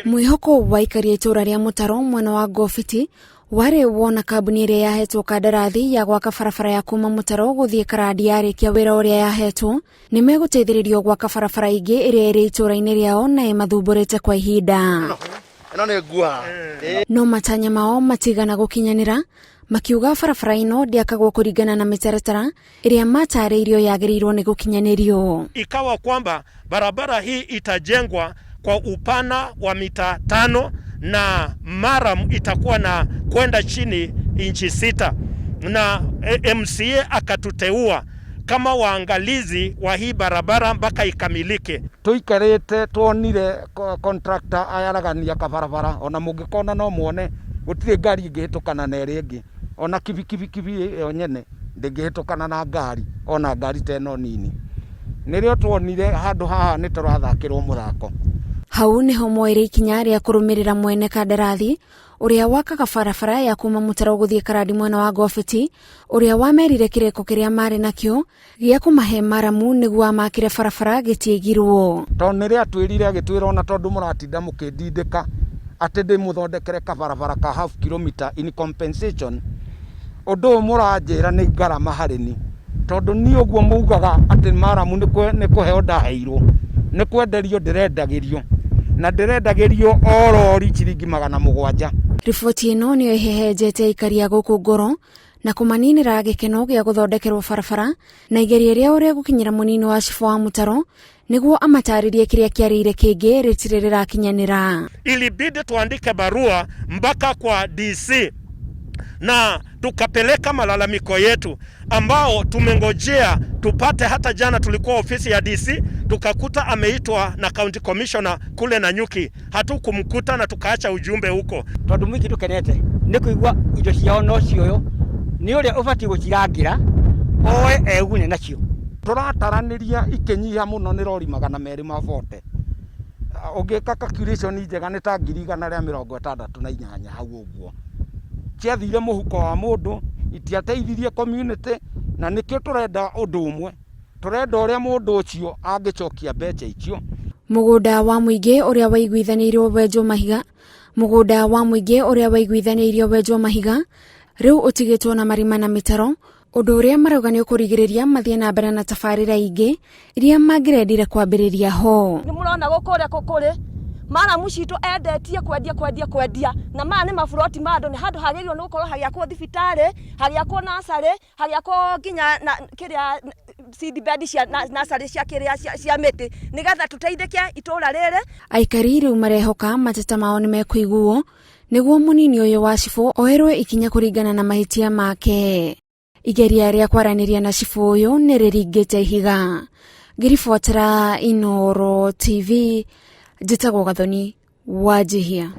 Mwĩhoko wa aikari a itũũra rĩa Mũtaro mwena wa Ngobiti warĩ wona kambuni ĩrĩa yahetwo kandarathi ya gwaka barabara ya kuma Mũtaro gũthiĩ Karandi yarĩkia wĩra ũrĩa yahetwo nĩ megũteithĩrĩrio gwaka barabara ĩngĩ ĩrĩa ĩrĩ itũũra-inĩ rĩao na ĩmathumbũrĩte kwa ihinda. Ĩno nĩ ngua. No matanya mao matigana gũkinyanĩra, makiuga barabara ĩno ndĩakagwo kũringana na mĩtaratara ĩrĩa matarĩirio yagĩrĩirwo nĩ gũkinyanĩrio. Ikawa kwamba barabara hii itajengwa kwa upana wa mita 5 na murram itakuwa na kwenda chini inchi 6, na MCA akatuteua kama waangalizi wa hii barabara mpaka ikamilike. Tuikarite tuonire contractor ayaragania kabarabara, ona mungikona no muone gutire ngari ingihĩtũkana na ĩrĩa ĩngĩ, ona kibikibi ĩyo nyene ndĩngĩhĩtũkana na ngari, ona ngari ta ĩno nini. Nĩrĩo tuonire handũ haha nĩ tũrathakĩrwo mũthako. Hau nĩho moire ikinya rĩa kũrũmĩrĩra mwene kandarathi ũrĩa wakaga barabara ya kuma Mũtaro gũthiĩ Karandi mwena wa Ngobiti, ũrĩa wamerire kĩrĩko kĩrĩa marĩ nakĩo gĩa kũmahe maramu nĩguo amakĩre barabara gĩtiaigirwo. Tondũ nĩrĩo atwĩrire, agĩtwĩra ona tondũ mũratinda mũkĩndindĩka atĩ ndĩmũthondekere kabarabara ka half kilometer in compensation, ũndũ ũyũ mũranjĩra nĩ ngarama harĩ ni, tondũ niĩ ũguo mugaga atĩ maramu nĩ kũheo ndaheirwo, nĩ kwenderio ndĩrendagĩrio, na ndĩrendagĩrio o rori ciringi 700. Riboti ĩno nĩyo ĩhehenjete aikari a gũkũ ngoro na kũmaninĩra gĩkeno gĩa gũthondekerwo barabara na igeria rĩao rĩa gũkinyĩra mũnini wa cibũ wa Mũtaro nĩguo amatarĩrie kĩrĩa kĩarĩire kĩngĩ rĩtirĩ rĩrakinyanĩra. Ilibidi tuandike barua mpaka kwa DC na tukapeleka malalamiko yetu ambao tumengojea tupate. Hata jana tulikuwa ofisi ya DC tukakuta ameitwa na county commissioner kule Nanyuki, hatukumkuta na tukaacha ujumbe huko. Tondu mwiki tukenete ni kuigua indo ciao no cioyo ni uria ubati gucirangira oe egune nacio. Tũrataranĩria ikĩnyiha mũno nĩ rori 240. Ũngĩka calculation njega nĩ ta 168,000 hau ũguo. Ciathire mũhuko wa mũndũ, itiateithirie community, na nĩkĩo tũrenda ũndũ ũmwe. Tũrenda ũrĩa mũndũ ũcio angĩcokia mbeca icio. Mũgũnda wa mũingĩ ũrĩa waiguithanĩirio wenjwo mahiga Mũgũnda wa mũingĩ ũrĩa waiguithanĩirio wenjwo mahiga rĩu ũtigĩtwo na marima na mĩtaro, ũndũ ũrĩa marauga nĩ ũkũrigĩrĩria mathiĩ na mbere na tabarĩra ingĩ iria mangĩrendire kwambĩrĩria ho. Nĩ mũrona gũkũ ũrĩa kũrĩ maramu citũ endetie kwendia kwendia kwendia, na maya nĩ maburoti ma andũ. Nĩ handũ hagĩrĩirwo nĩ gũkorwo hagĩakwo thibitarĩ, hagĩakwo nacarĩ, hagĩakwo nginya na kĩrĩa seedbed cia nacarĩ cia kĩrĩa cia mĩtĩ, nĩgetha tũteithĩke itũra rĩrĩ. Aikari rĩu marehoka mateta mao nĩ mekũiguo nĩguo mũnini ũyũ wa cibũ oerwo ikinya kũringana na mahĩtia make. Igeria rĩa kwaranĩria na cibũ ũyũ nĩ rĩringĩte ihiga. Ngĩribotera Inooro TV, njĩtagwo Gathoni Wanjihia.